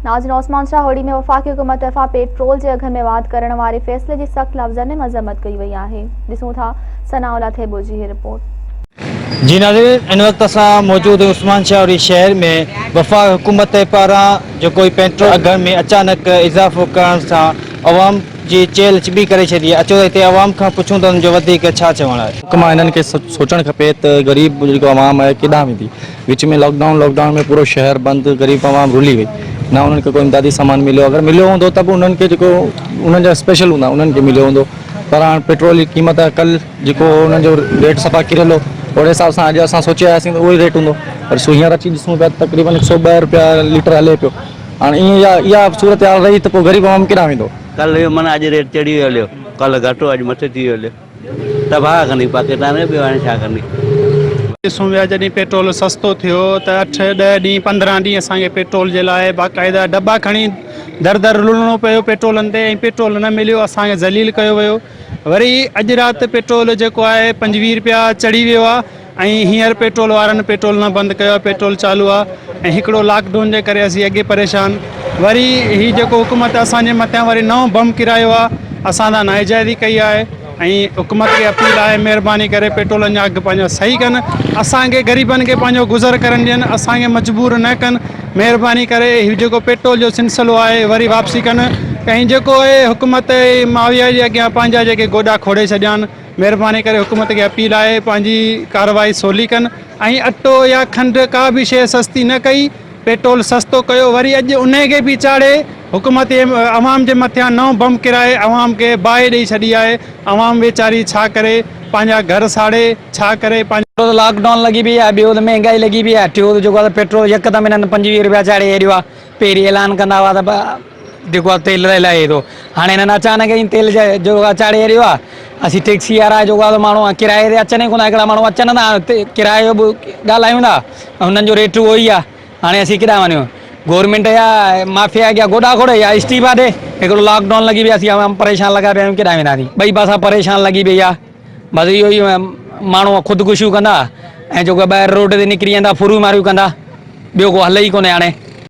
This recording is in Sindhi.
ناظرين عثمان شاهه هوڙي ۾ وفاقي حڪومت طرفان پيٽرول جي اگهن ۾ واڌ ڪرڻ واري فيصلي جي سخت لفظن ۾ مذمت ڪئي وئي آهي. ڏسون ٿا ثناء الله ٿيٻو جي هي رپورٽ. جي ناظرين هن وقت اسان موجود آهيون عثمان شاهه واري شهر ۾ وفاق حڪومت پاران جيڪو هي پيٽرول اگهن ۾ اچانڪ اضافو ڪرڻ سان عوام جي چيلهه چٻي ڪري ڇڏي آهي اچو ته هتي عوام کان پڇون ته انهن جو وڌيڪ ڇا چوڻ آهي. حڪم آهي هنن کي سوچڻ کپي ته غريب جيڪو عوام آهي ڪيڏانهن ويندي وچ ۾ لاڪ ڊائون لاڪ ڊائون ۾ پورو شهر بند غريب عوام رلي وئي نه انهن کي ڪو امدادي سامان مليو اگر مليو هوندو ته به انهن کي جيڪو انهن جا اسپيشل هوندا انهن کي مليو هوندو پر هاڻ پيٽرول جي قيمت ڪل جيڪو انهن جو ريٽ صفا ڪريل هو اوڙي حساب سان اڄ اسان سوچي آياسين ته اهو ئي ريٽ هوندو پر سو هينئر اچي ڏسون پيا ته تقريبن هڪ سو ٻه روپيا ليٽر هلي پيو هاڻ ائين اها صورتحال رهي ته پوء غريب عوام ڪيڏانهن ويندو. ڪلهه هيو معنيٰ اڄ ريٽ چڙهي ويو هليو ڪلهه گهٽ هو اڄ مٿي ٿي ويو هليو تباهه ڪندي پاڪستان کي ٻيو هاڻي ڇا ڪندي. ڏسون پيا جڏهن پيٽرول سستو ٿيو ته اٺ ڏهه ڏينهن پندرهن ڏينهن اسان کي پيٽرول جي لاء باقاعده ڊٻا کڻي در در رلڻو پيو پيٽرولن تي ۽ پيٽرول نه مليو اسان کي ذليل ڪيو ويو وري اڄ رات پيٽرول جيڪو آهي پنجويهه رپيا چڙهي ويو آهي ۽ هينئر پيٽرول وارن پيٽرول نه بند ڪيو آهي پيٽرول چالو آهي ۽ هڪڙو لاڪ ڊائون جي ڪري اسين اڳي پريشان وري هي جيڪو حڪومت اسان جي مٿيان وري نئون بم ڪرايو آهي اسان سان ناجائزي ڪئي آهي ۽ حڪومت کي اپيل آهي مهرباني ڪري پيٽرولن جا اگهه پنهنجا صحيح ڪن اسان کي غريبن کي پنهنجو گذر ڪرڻ ڏين اسان کي مجبور نه ڪن مهرباني ڪري هي جيڪو پيٽرول جو سلسلو آهي وري واپسي ڪن ۽ جيڪو اهي حڪومت مافيا جي اڳيان پنهنجا جيڪي گوڏا کوڙي ڇڏيان مهرباني ڪري حڪومت کي اپيل آهي پنهنجي ڪارروائي سولي ڪن ۽ اٽو يا کنڊ ڪا به شيء سستي نه ڪئي پيٽرول سستو ڪيو وري اڄ انهي کي به چاڙهي حڪومت عوام جي مٿيان نئون بم ڪرائي عوام کي باهه ڏئي ڇڏي آهي عوام ويچاري ڇا ڪري پنهنجا گهر ساڙي ڇا ڪري پنهنجا. هڪڙو ته لاڪ ڊائون لڳي پئي آهي ٻيو ته مهنگائي لڳي پئي آهي ٽيون ته جيڪو آهي پيٽرول يڪدم هنن 25 رپيا چاڙهي ڇڏيو آهي پهرين اعلان ڪندا هئا ته جيڪو آهي تيل لهي ٿو هاڻي هنن اچانڪ ئي تيل جيڪو آهي چاڙهي ڇڏيو آهي اسين ٽيڪسي وارا جيڪو آهي ماڻهو ڪرائي تي اچن ئي ڪونه هڪڙا ماڻهو اچن ٿا ڪرايو جو به ڳالهايون ٿا هنن جو ريٽ اهو ئي آهي هاڻي اسين ڪيڏانهن وڃون گورنمينٽ يا مافيا اڳيان گوڏا کوڙي يا استعيفا ڏي هڪڙو لاڪ ڊائون لڳي پيو اسين عوام پريشان لڳا پيا آهيون ڪيڏانهن وينداسين ٻئي پاسا پريشان لڳي پئي آهي بس اهو ئي ماڻهو خودڪشيون ڪندا ۽ جيڪو ٻاهر روڊ تي نڪري ويندا ڦريون ماريون ڪندا ٻيو ڪو حل ئي ڪونهي هاڻي.